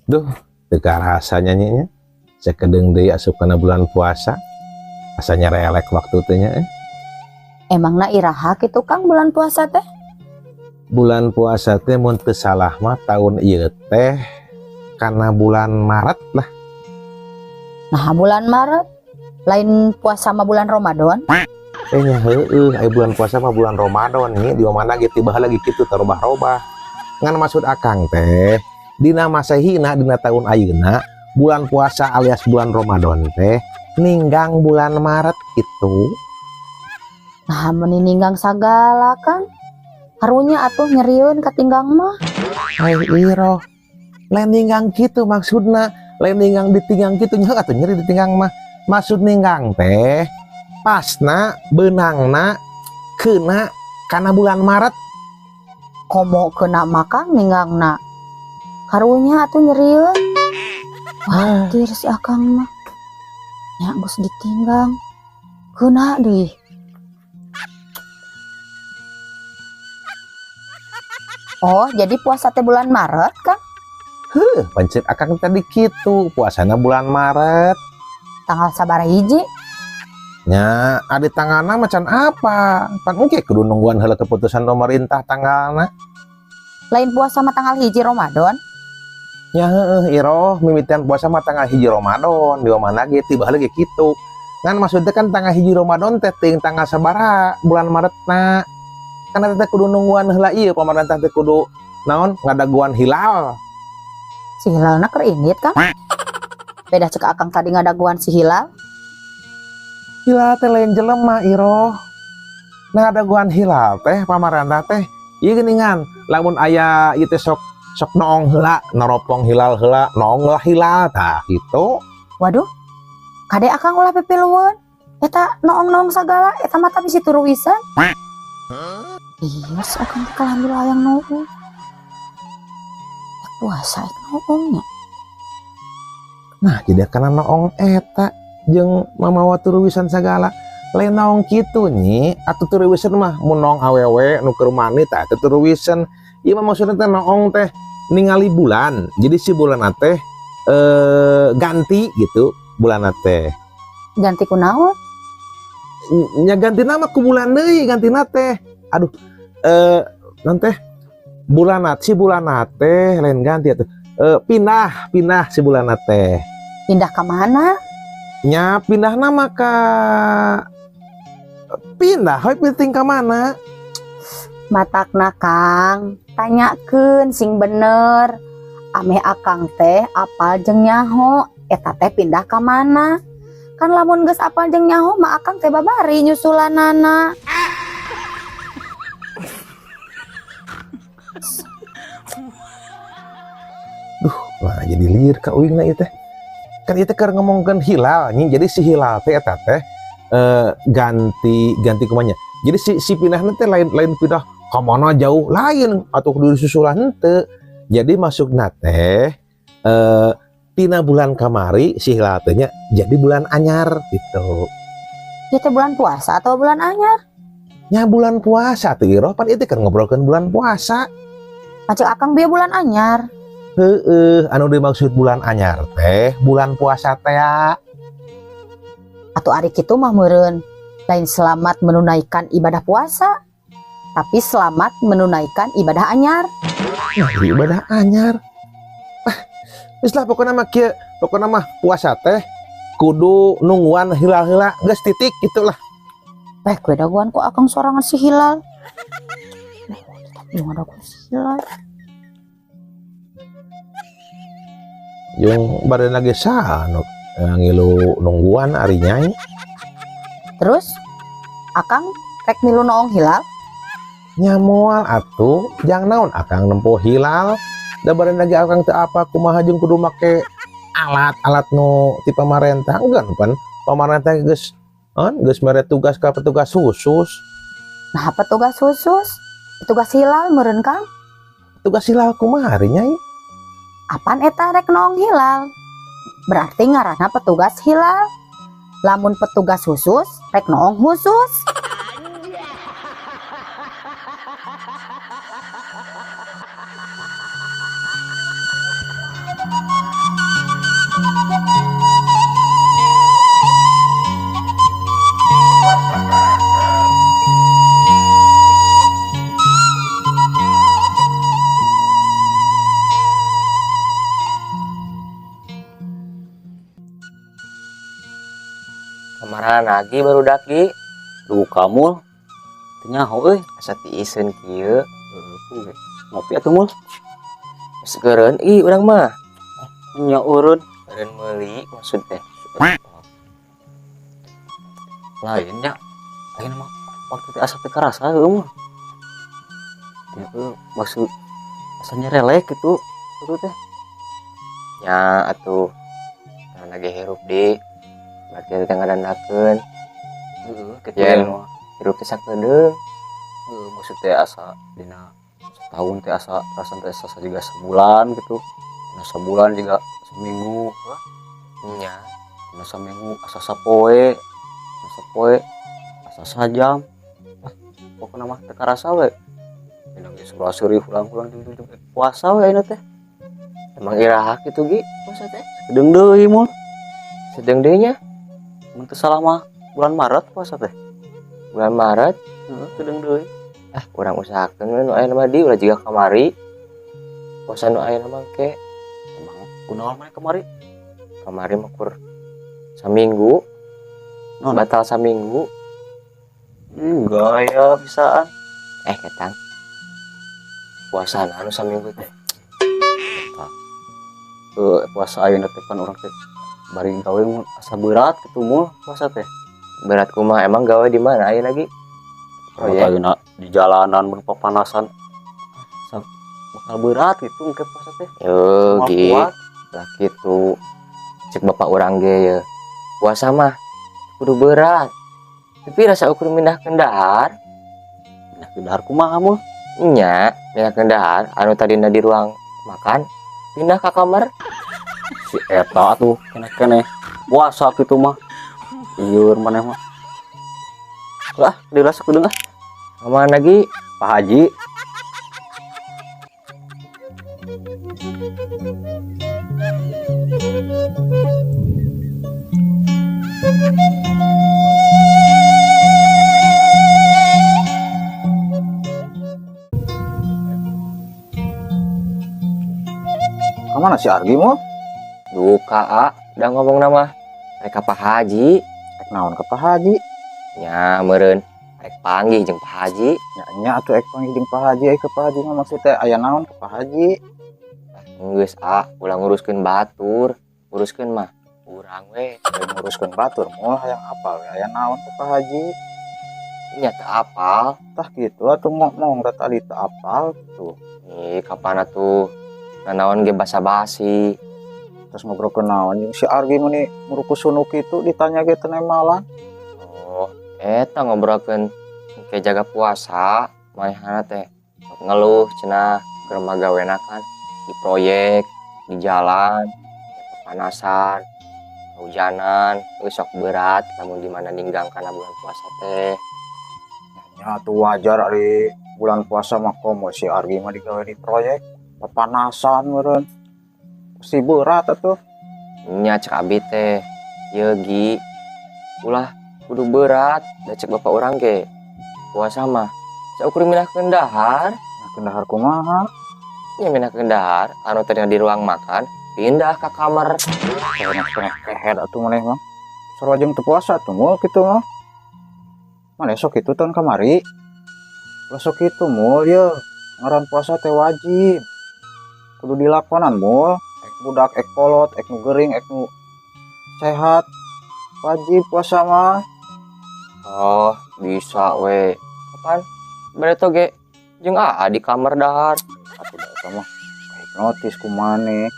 Duh, teu karasa nyanyinya. Sakedeung deui asup kana bulan puasa. Asa nyarelek waktu teh nya. Emangna iraha kitu Kang bulan puasa teh? Bulan puasa teh mun teu salah mah tahun ieu teh kana bulan Maret lah. Nah, bulan Maret lain puasa mah bulan Ramadan. Nya heueuh, aya bulan puasa mah bulan Ramadan nya di mana ge tiba lagi kitu tarobah-robah. Ngan maksud akang teh dina Masehina dina tahun ayeuna bulan puasa alias bulan Ramadan teh ninggang bulan Maret gitu. Nah, meni ninggang sagala Kang. Karunya atuh nyerieun katinggang mah. Ai iroh. Lain ninggang kitu maksudna, lain ninggang ditinggang kitu nya atuh nyeri ditinggang mah. Maksud ninggang teh pasna beunangna keuna kana bulan Maret. Komo keuna mah Kang ninggangna. Karunya atuh nyerieun. Wah, tir si akang mah. Nya geus ditinggang. Keuna deui. Oh, jadi puasa teh bulan Maret, Kang? Heuh, pancet akang tadi kitu, puasana bulan Maret. Tanggal sabaraha hiji? Nya, adi tanggalna macan apa? Pan engke kudu nungguan heula keputusan pemerintah tanggalna. Lain puasa mah tanggal hiji Ramadan? Nya heueuh iroh, mimitian puasa mah tanggal hiji Ramadan, di mana ge tiba heula ge kitu. Ngan maksudnya kan tanggal hiji Ramadan teh teuing tanggal sabaraha bulan Maretna. Karena teh kudu nungguan heula ieu pemerintah teh kudu naon ngadaguan hilal. Si hilalna keur indit Kang. Beda cek akang tadi ngadaguan si hilal. Hilal teh lain jelema iroh. Nah ngadaguan hilal teh pamarentah teh ieu geuningan lamun aya ieu teh sok sok noong heula, neropong hilal heula, noong lah hilal tah kitu. Waduh. Kade akang ulah pipilueun. Eta noong-noong sagala eta mah tapi si turuwisan. Iya, si akang teh kalah milu hayang noong. Puasa ek noongnya. Nah, jadi kana noong eta jeung mamawa turuwisan sagala. Lain noong kitu nyi, atuh turuwisan mah mun noong awewe nu keur mani tah eta turuwisan. Ieu mah maksudna teh noong teh ningali bulan. Jadi si bulan teh ganti gitu bulan teh. Ganti kunaon? Nya ganti nama ku bulan deui gantina teh. Aduh, non teh bulan si bulan teh lain ganti atuh. Pindah si bulan teh. Pindah ke mana? Nya pindah nama ka pindah heuh penting ka mana? Matakna Kang, tanyakeun sing bener. Ameh akang teh apal jeung nyaho eta teh pindah ka mana? Kan lamun geus apal jeung nyaho mah akang teh babari nyusulanana. Duh, wah jadi lieur ka uingna ieu teh. Kan ieu teh keur ngomongkeun hilal anjing. Jadi si hilal teh eta teh ganti kumanya. Jadi si pindahna teh lain pindah ka mana jauh lain atau kudu disusulan henteu. Jadi maksudna teh tina bulan kamari si hilal teh nya jadi bulan anyar gitu. Ieu teh bulan puasa atau bulan anyar? Nya bulan puasa tuh iroh pan ieu teh keur ngobrolkeun bulan puasa. Macet akang bieu bulan anyar. Heeh, anu dimaksud bulan anyar teh bulan puasa teh. Atuh ari kitu mah meureun lain selamat menunaikan ibadah puasa, tapi selamat menunaikan ibadah anyar. Nah, ibadah anyar. Ah, geus lah pokona mah kieu, pokona mah puasa teh kudu nungguan hilal heula geus titik gitulah. Eh, kue daguan ku akang sorangan si hilal. Tetep ada ku si hilal. Jeung bade lagi saha nu ngilu nungguan ari nyai. Terus akang rek milu noong hilal? Nya moal atuh, jang naon akang nempo hilal. Da bade lagi akang teu apa kumaha jeung kudu make alat-alat nu ti pamarentah enggeun pan pamarentah geus geus mere tugas ka petugas khusus. Nah, petugas khusus? Petugas hilal meureun Kang? Petugas hilal kumaha ari nyai? Apan eta rek noong hilal? Berarti ngaranna petugas hilal. Lamun petugas khusus rek noong khusus. Mana lagi barudak Gi? Duka Mul. Teu nyaho euy. Asa tiiseun kieu. Heueuh, ngopi atuh Mul. Geus eureun ih urang mah. Nya eureun. Eureun meuli maksud teh. Lain nya. Ayeuna mah waktu teh asa teu karasa heueuh mah. Ya heueuh, maksud asa nyerelek gitu. Itu teh. Nya atuh. Karena ge hirup di berarti teh ngadandakeun. Heeh, kitu Yen. mah. Hirup teh sakedeung. Heeh, maksud teh asa dina setahun teh asa perasaan teh asa juga sebulan gitu. Dina sebulan juga seminggu. Nya. Dina seminggu asa sapoe. Dina sapoe asa sajam. Ah, pokokna mah teu karasa we. Dina geus seuri hulang-hulang jeung puasa we ayeuna teh. Emang iraha kitu Gi puasa teh? Sedeung deui Mul. Sedeung deui nya. Mun teu salah mah bulan Maret puasa teh. Bulan Maret. Heeh, sedeung deui. Ah, urang usahakeun we nu ayeuna mah di ulah jiga kamari. Puasa nu ayeuna mah ke. Emang kunaon maneh kamari? Kamari mah kur saminggu. Non. Batal saminggu. Gaya bisaan. Ketang. Puasa anu saminggu teh. Puasa ayeuna teh pan urang teh bari gawe mun asa berat kitu Mul puasa teh. Berat kumaha emang gawe di mana ayeuna lagi? Oh, iya. Ayeuna di jalanan mun papanasan. Asa bakal berat gitu engke puasa teh. Yo, Moal Gi. kuat. Lah kitu. Cek bapak urang ge ye. Puasa mah kudu berat. Tapi rasa ukur mindahkeun dahar. Mindahkeun dahar kumaha Mul? Nya, mindahkeun dahar anu tadina di ruang makan pindah ke kamar. Si eta tuh kene-kene puasa kitu mah. Ieur maneh mah. Lah, dilas kudu ah. Ka mana Gi? Pak Haji. Kamana si Argi mo? Duka, A. Udah ngomong nama. Rek ka Pak Haji. Rek naon ka Pak Haji? Nya meureun rek panggih jeung Pak Haji. Nya nya atuh ek panggih jeung Pak Haji, ek ka Pak Haji mah maksud teh aya naon ka Pak Haji? Geus, A, ulah nguruskeun batur, nguruskeun mah urang we. Lain nguruskeun batur moal hayang apal we aya naon ka Pak Haji? Nya teu apal. Tah kitu atuh ngomong da tadi teu apal kitu. Ih, kapan atuh? Nanaon ge basa-basi. Terus ngobrolkeun naon jeung si Argi meni muruku sunu kitu ditanya ge teu nemalan. Oh, eta ngobrolkeun ke jaga puasa, manehna teh sok ngeluh cenah keur magawena kan di proyek, di jalan, kepanasan, kehujanan, geus sok berat lamun di mana ninggang kana bulan puasa teh. Nya atuh wajar ari bulan puasa mah komo si Argi mah digawe di proyek, kepanasan meureun. Pasti berat atuh. Nya cek abi teh, ieu Gi, ulah kudu berat, da cek bapak urang ge. Puasa mah saukur mindahkeun dahar. Mindahkeun dahar kumaha? Nya mindahkeun dahar anu tadina di ruang makan pindah ka kamar. Kehed atuh maneh mah. Sarua jeung teu puasa atuh mul kitu mah. Maneh sok kitu tahun kamari. Ulah sok kitu mul ye. Ngaran puasa teh wajib. Kudu dilakonan mul. Ek budak, ek kolot, ek nu gering, ek nu sehat. Wajib puasa mah. Oh, bisa we. Kapan? Bade ge jeung aa di kamar dahar. Atuh da eta mah hipnotis ku maneh.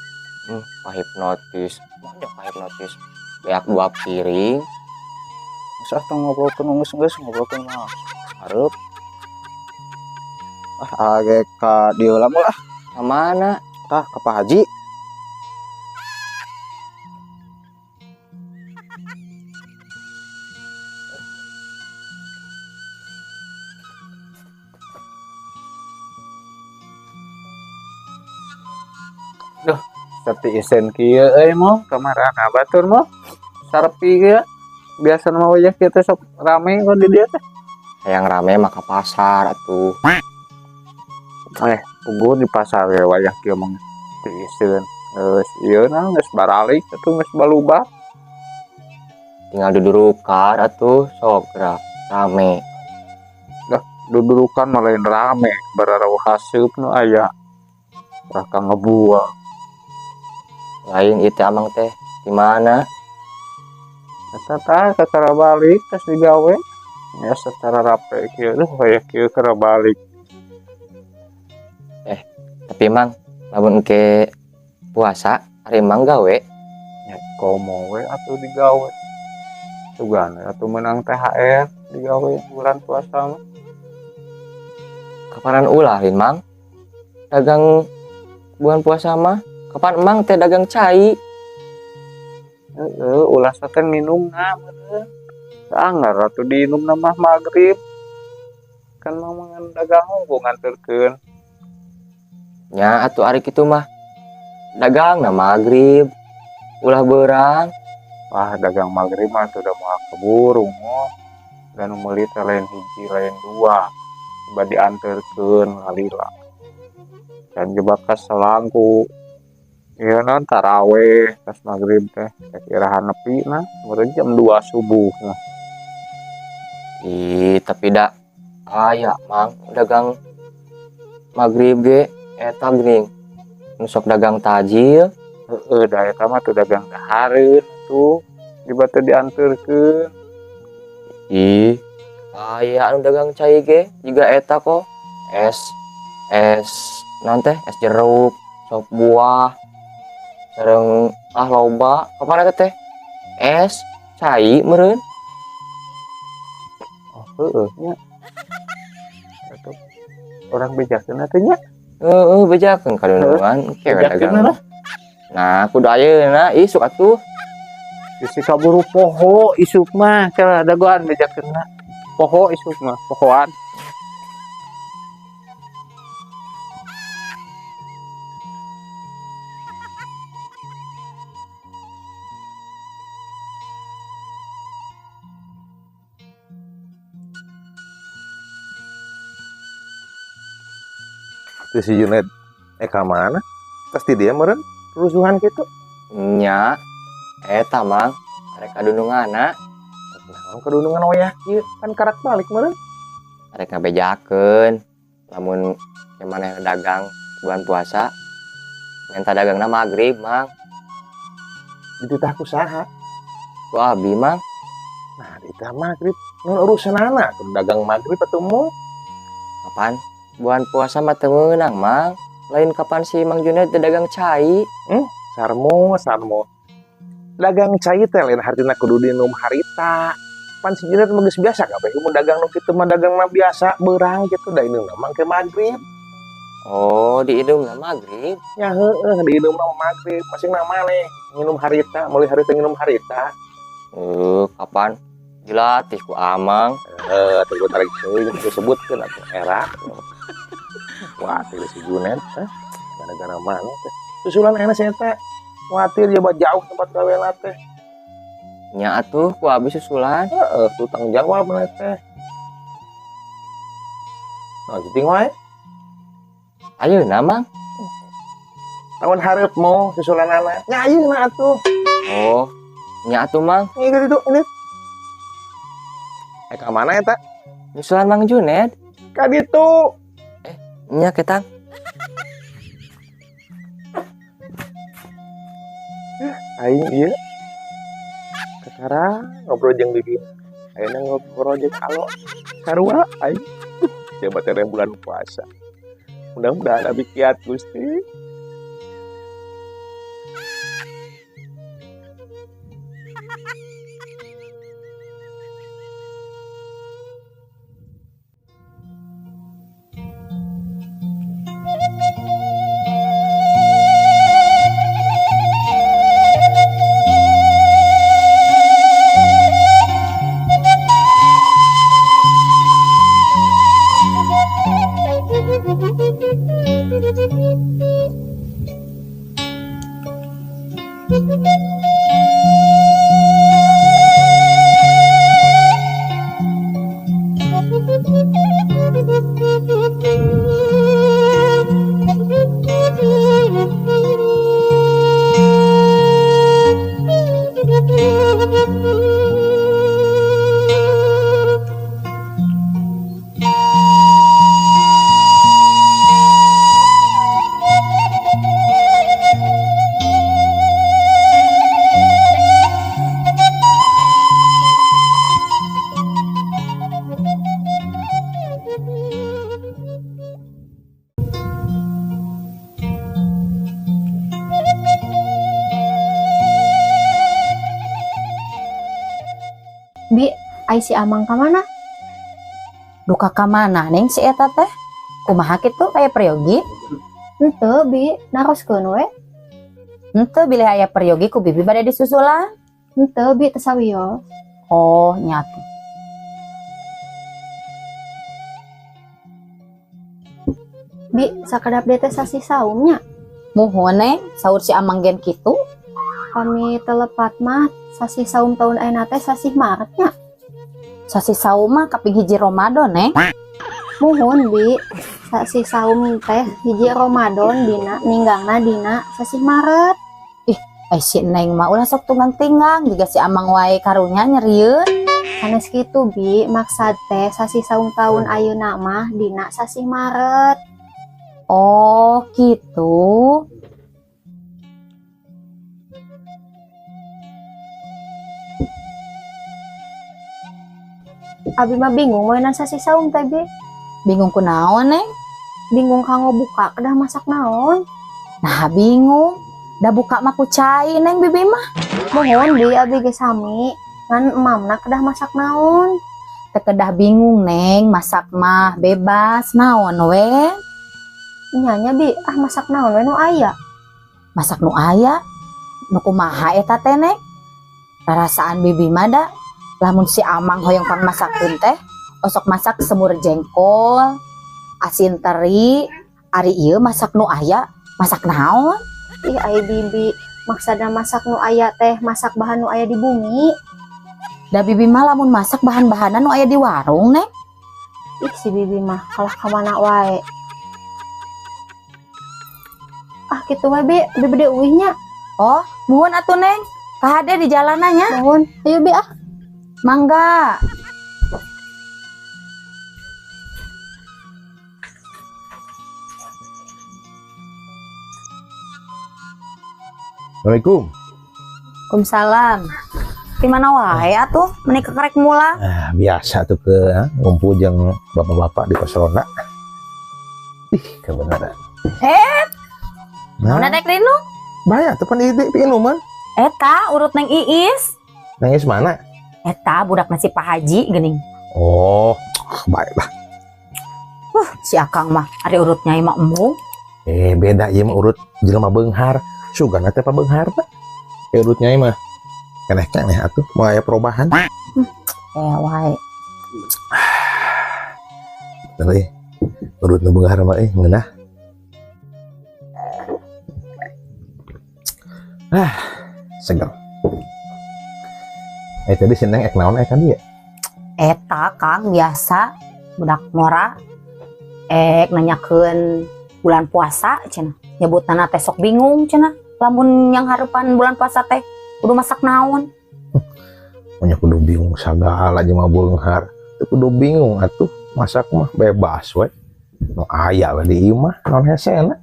Kahipnotis. Manya kahipnotis. Beak 2 piring. Geus ah tong ngobrolkeun geus-geus ngobrolkeun mah. Hareup. Ah, age ka dieu lah mul ah. Ka mana? Tah ka Pak Haji. Duh, sepi isen kieu euy mo, kamari ka batur mo. Sarepi kieu. Biasa mah wayah kieu teh sok rame kok di dieu teh. Hayang rame mah ka pasar atuh. Puguh di pasar we wayah kieu mah tiiseun. Geus ieu na geus baralik atuh geus balubak. Tinggal dudurukan atuh sok gerak rame. Dah dudurukan mah lain rame, bararau haseup nu aya. Raka ngebuang. Lain ieu teh amang teh di mana? Eta tah kakara balik tos digawe. Ya secara rape kieu duh aya kieu kara balik. Tapi mang lamun engke puasa ari mang gawe nya komo we atuh digawe. Sugan atuh meunang THR digawe bulan puasa mah. Kapanan ulah lain mang dagang bulan puasa mah kapan emang teh dagang cai? Heeh, ulah teh minumna meureun. Anggar atuh diinumna mah magrib. Kan mang ngan dagang unggul nganterkeun. Nya atuh ari kitu mah dagang na magrib ulah beurang. Wah dagang magrib mah atuh da moal keburu moh. Da nu meuli teh lain hiji lain dua. Bade dianterkeun lalila. Dan jebak ka selangku. Ieu naon taraweh tas magrib teh iraha nepi na meureun jam 2 subuh mah. Ih, tapi da aya mang dagang magrib ge eta geuning. Nu sok dagang tajil. Heeh, da eta mah tuh dagang dahareun tuh diba teu dianterkeun. Ih, aya anu dagang cai ge jiga eta kok. Es es naon teh? Es jeruk, sop buah. Sareng ah loba kapan eta teh? Es cai meureun. Oh, heeh nya. Atuh urang bejakeun atuh nya. Heeh, bejakeun ka dunungan ke Bejakeun dagang. lah. Nah, kudu ayeuna isuk atuh. Bisi kaburu poho isuk mah kela dagoan bejakeunna. Poho isuk mah, pohoan. Itu si Junet ka mana? Pasti dia meureun rusuhan kitu. Nya eta mang arek kadununganna. Naon kadunungan wayah kieu kan karak balik meureun. Arek ngabejakeun lamun maneh dagang bulan puasa minta dagangna magrib mang. Dititah ku saha? Ku abi mang. Nah, dititah magrib naon urusanana kudu dagang magrib atuh mu? Kapan? Bulan puasa mah teu meunang mang. Lain kapan si Mang Junet teh dagang cai? Sarmo, sarmo. Dagang cai teh lain hartina kudu dinum harita. Pan si Junet mah geus biasa kabeh mun dagang nu kitu mah dagang mah biasa beurang kitu da inumna mah ke magrib. Oh, diinumna magrib. Ya heeh, diinumna magrib. Masing na maneh nginum harita, meuli harita nginum harita. Kapan dilatih ku amang? Heeh, tunggu tarik teuing disebutkeun atuh era. Wah, teh si Junet teh gara-gara mana teh? Susulan enak saya teh. Khawatir coba jauh tempat gawena teh. Nya atuh ku abi susulan. Heeh, tuh tanggung jawab mana teh. Nah, cicing wae. Ayeuna mang. Tahun hareup mau susulanana. Nya ayeuna atuh. Oh, nya atuh mang. Ini itu ini. Ka mana eta? Nyusulan Mang Junet. Ka ditu. Nya ketang. Aing ieu. Sekarang ngobrol jeung bibi. Ayeuna ngobrol jeung alo. Sarua aing. Coba teh bulan puasa. Mudah-mudahan abi kiat Gusti. Ai si Amang ka mana? Duka ka mana Neng si eta teh? Kumaha kitu aya peryogi? Henteu Bi, naroskeun we. Henteu bilih aya peryogi ku bibi bade disusulan. Henteu Bi teu sawios. Oh, nya atuh. Bi, sakedap deui teh sasih saumnya. Muhun Neng, saur si Amang gen kitu. Kami telepat mah sasih saum tahun ayeuna teh sasih Maret nya. Sasih saum mah kaping hiji Ramadan Neng. Muhun Bi, sasih saum teh hiji Ramadan dina ninggangna dina sasih Maret. Ih, si Neng mah ulah sok tunggang-tinggang jiga si Amang wae karunya nyerieun. Sanes kitu Bi, maksad teh sasih saum tahun ayeuna mah dina sasih Maret. Oh, gitu. Abi mah bingung moenan sasih saum teh Bi. Bingung kunaon Neng? Bingung kanggo buka kedah masak naon? Nah bingung, da buka mah ku cai Neng bibi mah. Mohon Bi, abi ge sami, ngan emamna kedah masak naon? Teu kedah bingung Neng, masak mah bebas naon we. Nya nya Bi, ah masak naon we nu aya? Masak nu aya? Nu kumaha eta teh Neng? Rarasaan bibi mah da lamun si Amang hoyong pangmasakeun teh osok masak semur jengkol, asin teri, ari ieu masak nu aya, masak naon? Ih ai bibi, maksadna masak nu aya teh masak bahan nu aya di bumi. Da bibi mah lamun masak bahan-bahanan nu aya di warung Neng. Ih si bibi mah kalah ka mana wae. Ah kitu wae Bi, abi bade uih nya. Oh, muhun atuh Neng. Kahade di jalanannya. Muhun, ayo Bi ah. Mangga. Assalamualaikum. Waalaikumsalam. Di mana wae atuh meni kekerek mula? Ah, biasa tuh ke ngumpul jeung bapak-bapak di pos ronda. Ih, kebenaran. Nah, Nah, naik rinu? Bahaya tuh pan ide pinuman. Eta urut Neng Iis. Neng Iis mana? Eta budak nasi Pak Haji geuning. Oh, baiklah. Si Akang mah ari urut nyai mah embung. Beda ieu mah urut jelema beunghar. Sugana teh pabeunghar teh. Urut nyai mah keneh-keneh atuh moal aya perubahan. Wae. Bener euy. Urut nu beunghar mah ngeunah. Ah, seger. Tadi si Neng ek naon kan dia? Eta Kang biasa budak ngora ek nanyakeun bulan puasa cenah. Nyebutna teh sok bingung cenah. Lamun yang harapan bulan puasa teh kudu masak naon? Punya kudu bingung sagala jeung mah beunghar. Teu kudu bingung atuh masak mah bebas we. Nu aya we di imah naon hesena.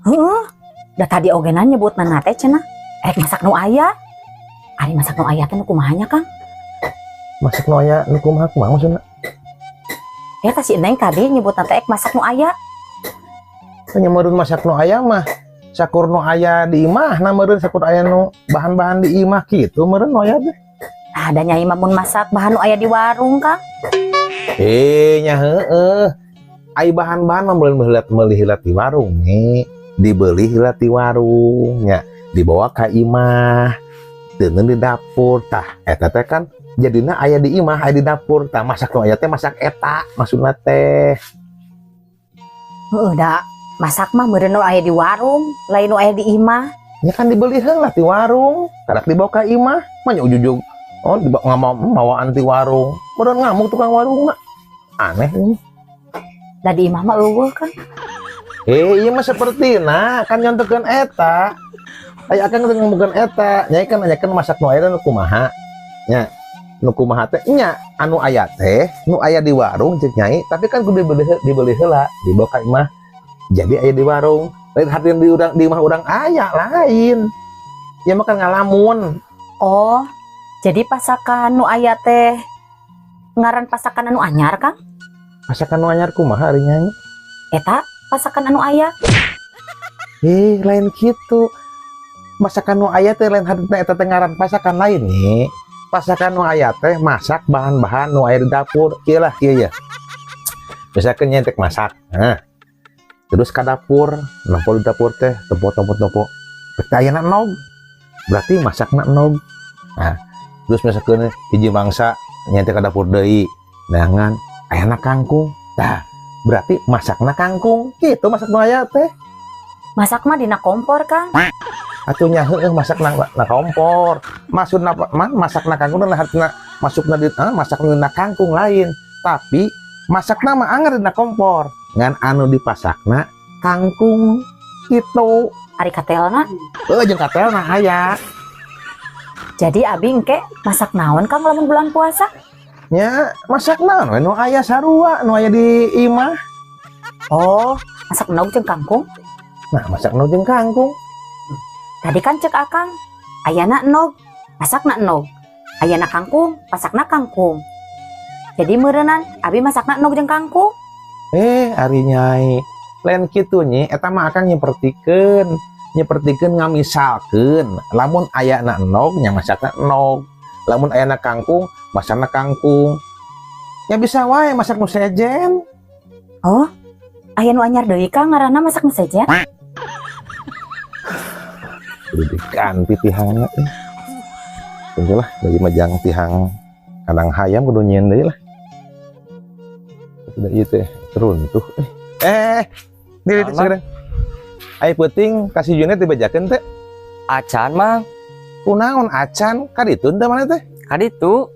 Heuh. Da tadi oge nyebutna teh cenah ek masak nu aya. Ari masak nu aya teh nu kumaha nya Kang? Masak nu aya nu kumaha kumaha maksudna? Ya tah si Neng tadi nyebutna teh ek masak nu aya. Nya meureun masak nu aya mah sakur nu aya di imah, nah meureun sakur aya nu bahan-bahan di imah kitu meureun nu aya teh. Nah, da nyai mah mun masak bahan nu aya di warung Kang. Nya heueuh. Ai bahan-bahan mah meuli heula di warung nih, dibeli heula di warung nya, dibawa ka imah. Deungeun di dapur tah eta teh kan jadina aya di imah, aya di dapur tah masak nu aya teh masak eta maksudna teh. Heueuh da masak mah meureun nu aya di warung, lain nu aya di imah. Ya kan dibeli heula di warung, karak dibawa ka imah, mah nya ujug-ujug oh dibawa ngamau mawaan ti warung. Meureun ngamuk tukang warung mah. Aneh ini. Da di imah mah eueuh kan. Ieu mah sapertina kan nyontokeun eta. Aya akang teh ngomongkeun eta, nyai kan nanyakeun masak nu aya nu kumaha. Nya, nu kumaha teh nya anu aya teh, nu aya di warung ceuk nyai, tapi kan kudu dibeli heula, dibawa ka imah. Jadi aya di warung, lain hati di urang di imah urang aya lain. Ya mah kan ngalamun. Oh, jadi pasakan nu aya teh ngaran pasakan anu anyar, Kang? Pasakan nu anyar kumaha ari nyai? Eta pasakan anu aya. Lain kitu. Masakan nu aya teh lain hartina eta teh ngaran pasakan lain nih. Pasakan nu aya teh masak bahan-bahan nu aya di dapur. Kieu lah, kieu ya. Misalkan nyentek masak. Nah, terus ke dapur, nempo di dapur teh, tempo tempo tempo. Berarti ayana endog. Berarti masakna endog. Nah, terus misalkan hiji mangsa nyentek ke dapur deui, neangan ayana kangkung. Nah, berarti masakna kangkung. Gitu masak nu aya teh. Masak mah dina kompor, Kang. Atuh nya heueuh, masak na kompor. Maksudna man masakna kangkung na hartina masukna di masakna dina kangkung lain. Tapi masakna mah anger dina kompor. Ngan anu dipasakna kangkung gitu. Ari katelna? Heuh, jeung katelna aya. Jadi abi engke masak naon, Kang, lamun bulan puasa? Nya masak naon we nu aya sarua, nu aya di imah. Oh, masak endog jeung kangkung. Nah, masak nu jeung kangkung. Tadi kan cek Akang, ayana endog, masakna endog. Ayana kangkung, masakna kangkung. Jadi meureunan abi masakna endog jeung kangkung. Eh, ari Nyai. Lain kitu, Nyi, eta mah akang nyepertikeun. Nyepertikeun ngamisalkeun lamun ayana endog nya masakna endog. Lamun ayana kangkung, masakna kangkung. Ya bisa wae masak nu sejen. Oh, aya nu anyar deui, Kang, ngaranna masak nu sejen? Kudu diganti tihangna eh. Tunggu lah, bagi majang tihang kandang hayam kudu nyieun deui lah. Tidak ieu teh runtuh eh. Eh, ini Naon, sekarang. Ai peuting kasih Junet dibejakeun teh? Acan, Mang. Kunaon acan? Kaditu teh mana teh? Kaditu.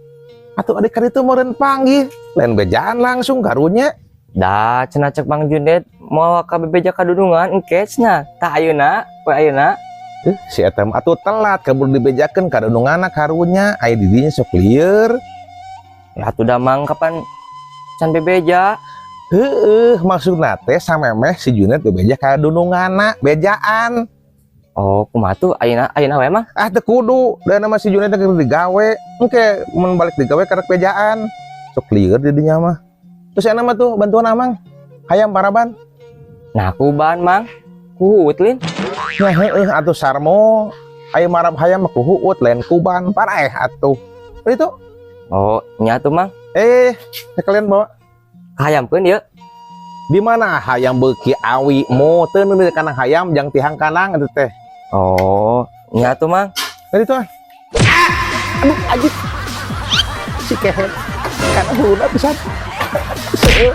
Atuh adik kaditu meureun panggih. Lain bejaan langsung karunya. Dah cenah cek Bang Junet mau ka bebeja kadudungan engke cenah. Tah ayeuna, poe ayeuna. Eh, si eta mah atuh telat kabur dibejakeun kadudunganna karunya. Aya di dinya sok lieur. Ya atuh da, Mang, kapan can bebeja? Heeh, maksudna teh samemeh si Junet bebeja kadudunganna, bejaan. Oh, kumaha tuh ayeuna ayeuna we, Mang? Ah, teu kudu, da nama si Junet teh keur digawe. Engke mun balik digawe karek bejaan. Sok lieur di dinya mah. Terus aya mah tuh bantuan Amang. Hayam paraban. Nah, kuban, Mang. Ku huut lin. Nah, heueuh atuh Sarmo. Aya marab hayam mah ku huut, lain kuban. Paraeh atuh. Itu. Oh, nya tuh, Mang. Eh, kalian bawa Hayamkeun ieu. Di mana hayam beuki awi mo teu di kandang hayam jang tihang kandang eta teh. Oh, nya tuh, Mang. Tadi tuh. Ah! Aduh, anjing. Si kehet. Kana huluna pisan. Seueur.